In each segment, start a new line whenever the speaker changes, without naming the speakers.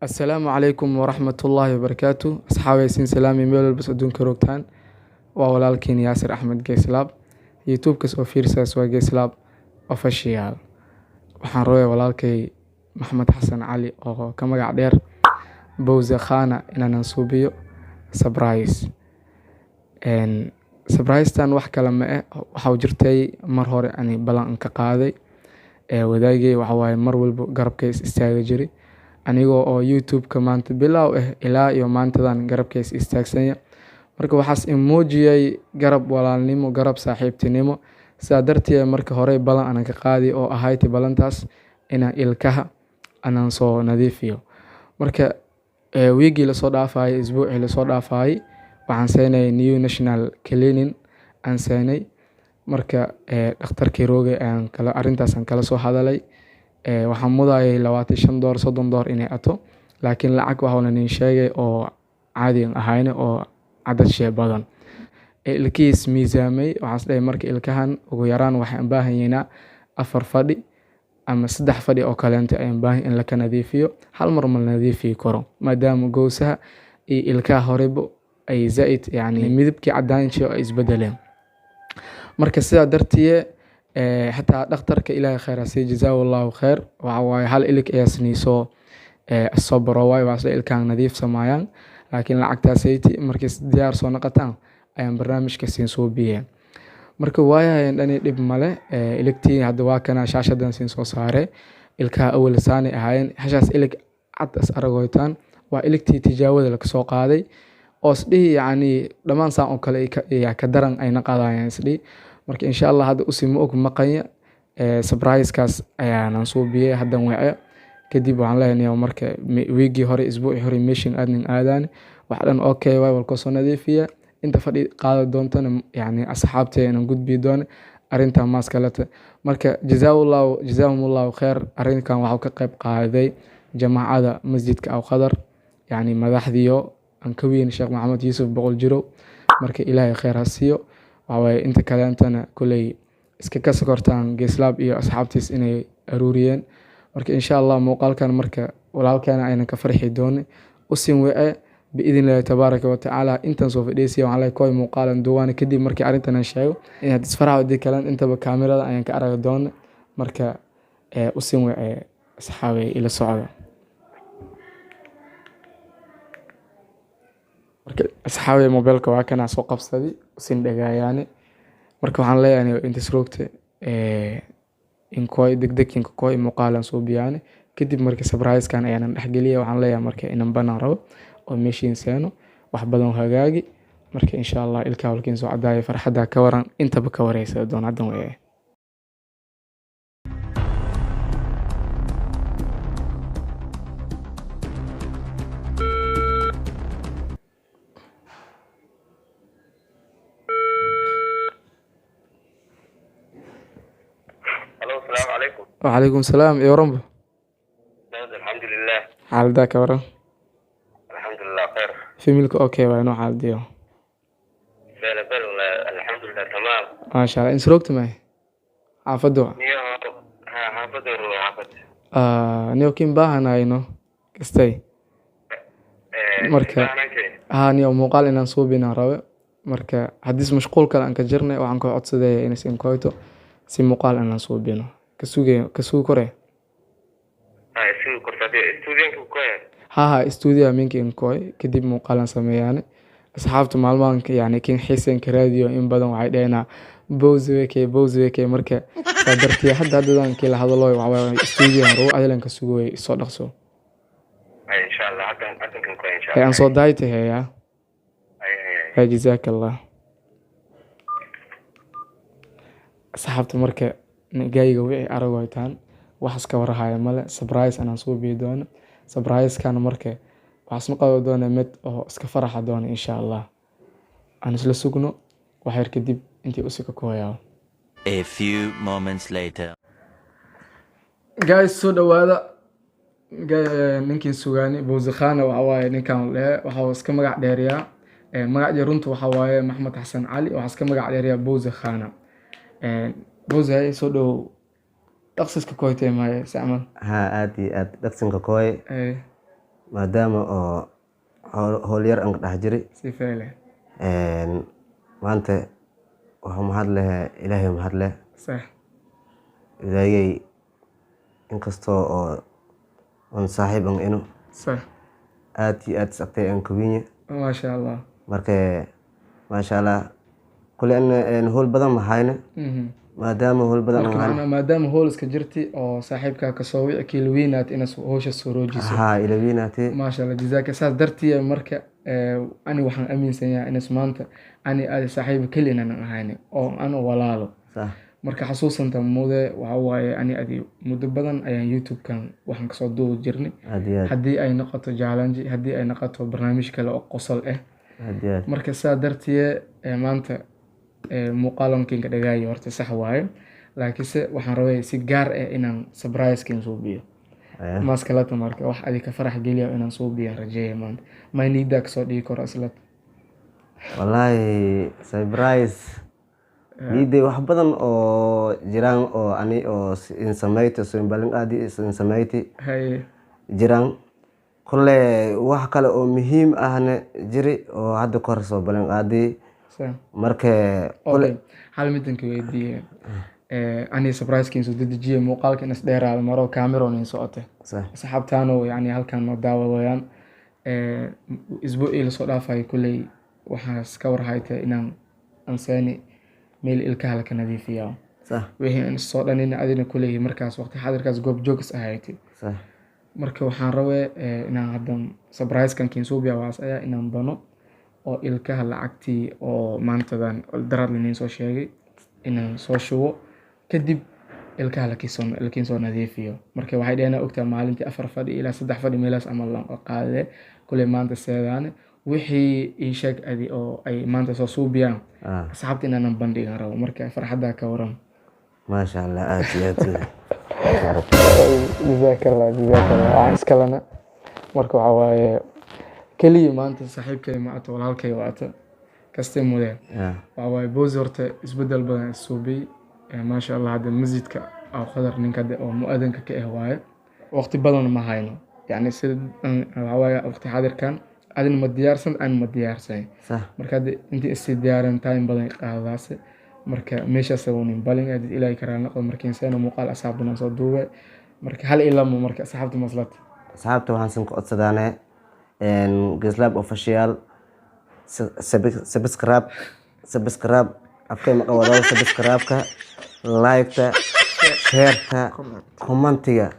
Assalaamu calaykum waraxmatullaahi wabarakaatu. Asxaabay, salaami meel walbas adduunka roogtaan. Waa walaalkiin Yaasir Axmed Geeslaab. YouTube-kas oo fiirsaas waa Geeslaab Official. Waxaan rabay walaalkay Maxamed Xasan Cali oo ka magac dheer Bowse Khana inaanan suubiyo surprise. Surprise-tan wax kale ma eh, waxaa jirtay mar hore ani ballan ka qaaday wadaagay. Waxa waaye mar walbo garabkay is istaaga jiray anigoo oo YouTube-ka maanta bilow ah ilaa iyo maantadan garabkay is istaagsanya. Marka waxaas i muujiyay garab walaalnimo, garab saaxiibtinimo. Sidaa darteed marka hore ballan aanan ka qaadi oo ahayd ballantaas inaan ilkaha anaan soo nadiifiyo. Marka wiigii lasoo dhaafayay, isbuucii lasoo dhaafayay, waxaan seenay New National Cleaning aan seenay. Marka dhakhtarkii roogay ayaan kala arrintaas aan kala soo hadalay. Waxaan mudayay $25, $30 inay ato, laakiin lacag waxa la nin sheegay oo caadi aan ahayn oo cadad shee badan. Ilkihiis miisaamay. Waxaan is dhahay marka ilkahan ugu yaraan waxaan baahan yahnaa 4 fadhi ama 3 fadhi oo kaleento ayaan baahan in la ka nadiifiyo. Hal mar ma la nadiifiyi karo maadaama gowsaha iyo ilkaha horebo ay zaid, yacni midabkii cadaansho ay isbedeleen. Marka sidaa dartiye xataa dhakhtarka Ilaahay khayr ha siiyo, jazaahullahu khayr. Waxa waaye hal ilig ayaa siniisoo soo baro waaye. Waa isla ilkahan nadiif samaayaan, laakiin lacagtaasayti markay diyaar soo noqotaan ayaan barnaamijka siin suubiyeen. Marka waayahayan dhani dhib male. Iligtii hadda waa kana shaashadan siin soo saare. Ilkaha awal saanay ahaayeen. Hashaas ilig cad as aragoytaan waa iligtii tijaabada laga soo qaaday oo isdhihi, yacni dhammaan saan oo kale ka daran ayna qaadayaan isdhihi. Marka insha Allah hadda usi ma og maqanya. Surprise-kaas ayaanan suubiyey haddan wace. Kadib waxaan leeyahay marka wiigii hore, isbuucii hore meeshin aadnin aadaan wax dhan okay waay, walka soo nadiifiya. Inta fadhi qaadi doontana, yacni asxaabteena gudbi doona arrintan maaskalata. Marka jazaahullahu jazaahumullahu khayr. Arrinkan waxaa ka qayb qaaday jamaacada masjidka Awqadar, yacni madaxdiyo aan ka weyn Sheekh Maxamed Yuusuf Boqol Jiro. Marka Ilaahay khayr ha siiyo. Waxa waaye inta kaleentana kuley iska ka sokortaan Geeslaab iyo asxaabtiis inay aruuriyeen. Marka insha Allah muuqaalkan marka walaalkeena aynan ka farxi doonin usin wace biidn Illaahi tabaaraka wa tacaala. Intan soo fadhiisiya waxaan leeyahay koy muuqaalan duwaan. Kadib markii arrintan aan sheego inaad isfaraha wadii kalan intaba kaamirada ayaan ka aragi doona. Marka usin wace asxaabay, ila socda. Marka asxaabay, mobilka waa kana soo qabsaday usin dhagaayaane. Marka waxaan leeyahay inta roogta inkoy degdeg inka koy muuqaalan soo biyaane. Kadib marka surprise-kan ayaanan dhexgeliya. Waxaan leeyahay marka inan banaan rabo oo meeshiin seeno wax badan hagaagi. Marka insha Allah ilkaha walkiin soo cadaaya, farxadda ka waran intaba ka wareysa doon haddan weeye.
Alo, asalaamu calaykum.
Wacalaykum salaam iyo waranba.
Alxamdulilah.
Xaaladaha ka waran?
Alxamdulilah, khayr.
Familka okay waa inoo xaaladiyo?
Bele bele wallahi, alxamdulilah, tamaam.
Maasha Allah. Insroogta maay xaafaddu?
Niyo ha, xaafadda ruwa xaafad.
Niyo kin baahanayno kastay. Marka haa niyo muuqaal inaan suubinaan rabe. Marka haddii mashquul kale aan ka jirnay, waxaan ka codsadaya inay sin koyto si muuqaal inaan suubino. Ka suge ka sugi kore.
Ha, isugu korsaatay stuudiyanka koya?
Ha, stuudiyaha minka in koy. Kadib muuqaalan sameeyaane. Asxaabta maalmahan yani kin xiiseen ka raadiyo in badan waxay dhaheenaa Bowse weke, Bowse weke. Marka saa dartiya hadda haddadan kii la hadalo waxa waaye stuudiyaha rabo adilan ka sugooy soo dhaqso.
Ay, insha Allah haddan haddan kan koya insha
Hay
Allah.
Aan soo daaytay heyaa.
Ay ay ay.
Hay, jazaaka Allah. Asxaabta, marka gaayiga wixii aragoytaan waxaas ka warahaya male. Surprise anaan soo biyi doono. Surprise-kan marka waxaas ma qaban doona mid oo iska faraxa doona insha Allah. Aan isla sugno wax yar kadib intii usi ka kooyaa.
A few moments later.
Guys, soo dhawaada. Ninkin sugaani Bowse Khana waxa waaye ninkan dhehe waxa uu iska magac dheeriyaa. Magacii runta waxa waaye Maxamed Xasan Cali, waxaa iska magac dheeriyaa Bowse Khana. Bowse, hay, soo dhow. Dhaqsiska koytee maaye sacmal?
Haa, aad iyo aad dhaqsinka kooye. Maadaama oo howl yar aan ka dhex jiray.
Si feyle.
Maanta waxaa mahad leh Ilaahay, mahad leh.
Sax.
Wadaagay inkastoo oo on saaxiib an ino
Sax.
aad iyo aad isagtay aan kawinya.
Maasha Allah.
Marka maasha Allah, kule ana howl badan mahayna. Maadaama howl badan
Marka
aan hayno.
Macnaa maadaama howl iska jirti oo saaxiibkaa kasoo wici kiilweynaad inaad howsha soo roojiso.
Haa, ilaweynaatee.
Maasha Allah, jazaaka saas dartiya. Marka ani waxaan aaminsan yahay inas maanta ani aadi saaxiib keli inaanan ahayni oo ano walaalo.
Sax.
Marka xasuusanta mude waxa waaye ani adi muddo badan ayaan YouTube-kan waxaan kasoo duubi jirnay.
Aad iyo aad.
Haddii ay noqoto challenge, haddii ay noqoto barnaamij kale oo qosol ah.
Aad iyo aad.
Marka saa dartiye maanta muuqaalankinka dhagaayo horta sax waaye, laakiinse waxaan rabay si gaar ah inaan surprise-kin suubiyo. Maskalata marka wax adi ka farax geliya inaan suubiyan rajeeya maanta mayniidaa kasoo dhigi karo isla.
Wallaahi surprise niiday wax badan oo jiraan oo ani oo in samayti so balin aadi in samayti.
Haye.
Jiraan kole wax kale oo muhiim ahna jiri oo hadda kahor soo balin qaadi.
Sa.
Marka kole
Okay, hal midanka weydiiye ani surprise-kin soo dedejiye muuqaalka inas dheeraado maro cameron in socote.
Sax.
Asxaabtaano yani halkan noo daawadayaan isbuucii lasoo dhaafay kulley waxaas ka warhayta inaan anseeni meel ilkaha laka nadiifiyaa.
Sax.
Wixii aan soo dhanina adina kulley markaas waqti xadirkaas goob joogis ahayti.
Sax.
Marka waxaan rabay inaan hadda surprise-kan kinsuubiya waas ayaa inaan bano oo ilkaha lacagtii oo maantadan daraad liniin soo sheegay inaan soo shubo, kadib ilkaha lakiin soo nadiifiyo. Marka waxay dheheen ogtaa maalintii 4 fadhi ilaa 3 fadhi meelahaas ama la qaadee kuley maanta seedaane wixii ii sheeg adi oo ay maanta soo suubiyaan. Asxaabta inaanan bandhigan rabo, marka farxaddaa ka waran.
Maasha Allah, aad iyo aad.
Jazaak Allah, jazaak Allah. Waxaan iskalena marka waxaa waaye keliya maanta saaxiibkay ma ato, walaalkay waa ata kastay mudeen. Waxaa waaye boos horta isbedel badan isuubiyey. Maasha Allah, hadda masjidka aw qadar ninka hadda oo mu'adanka ka ah waaye. Waqti badan ma hayno, yacni sida waxaa waaye waqti xaadirkan adina ma diyaarsan, ana ma diyaarsan.
Sax.
Marka hadda intii isii diyaarin time badan qaadadaase, marka meeshaas unin balin aad Ilaahay karaa noqdo markiin seena muuqaal asxaabtana soo duube. Marka hal ilamo marka asxaabta maslad.
Asxaabta waxaan san ku codsadaane Geslaab Official subscribe, subscribe, afkay maqa wadaado, subscribe-ka, like-ta, share-ta, commentiga.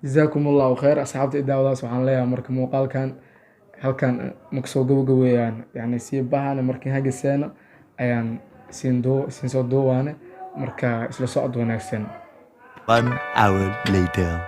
Jazaakum Allahu khayr asxaabta idaawadaas. Waxaan leeyahay marka muuqaalkan halkan makasoo gabagabeeyaan, yacni sii bahana markii hagiseena ayaan siin soo duubaane. Marka isla socod wanaagsan.
1 hour later.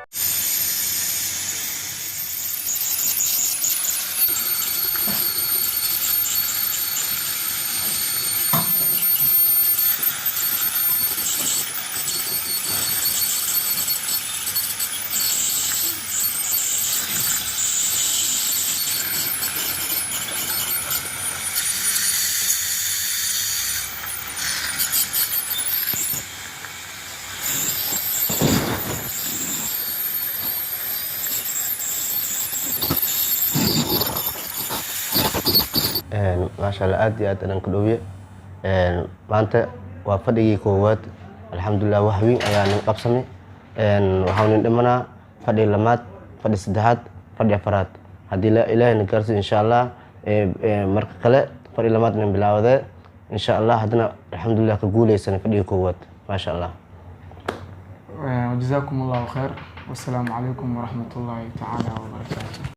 Maasha Allah, aad iyo aad ayaan ku dhowye. Maanta waa fadhigii koowaad, alxamdulilah, wax weyn ayaa nin qabsamay. Waxaa nin dhimanaa fadhi lamaad, fadhi saddexaad, fadhi afaraad, haddii Ilaahayna gaarsiiyo insha Allah. Marka kale fadhi lamaad nin bilaawdee insha Allah. Haddana alxamdulilah ka guuleysanay fadhigii koowaad, maasha Allah.
Jazaakum Allahu khayr, wasalaamu calaykum waraxmat ullaahi tacaala wabarakaatu.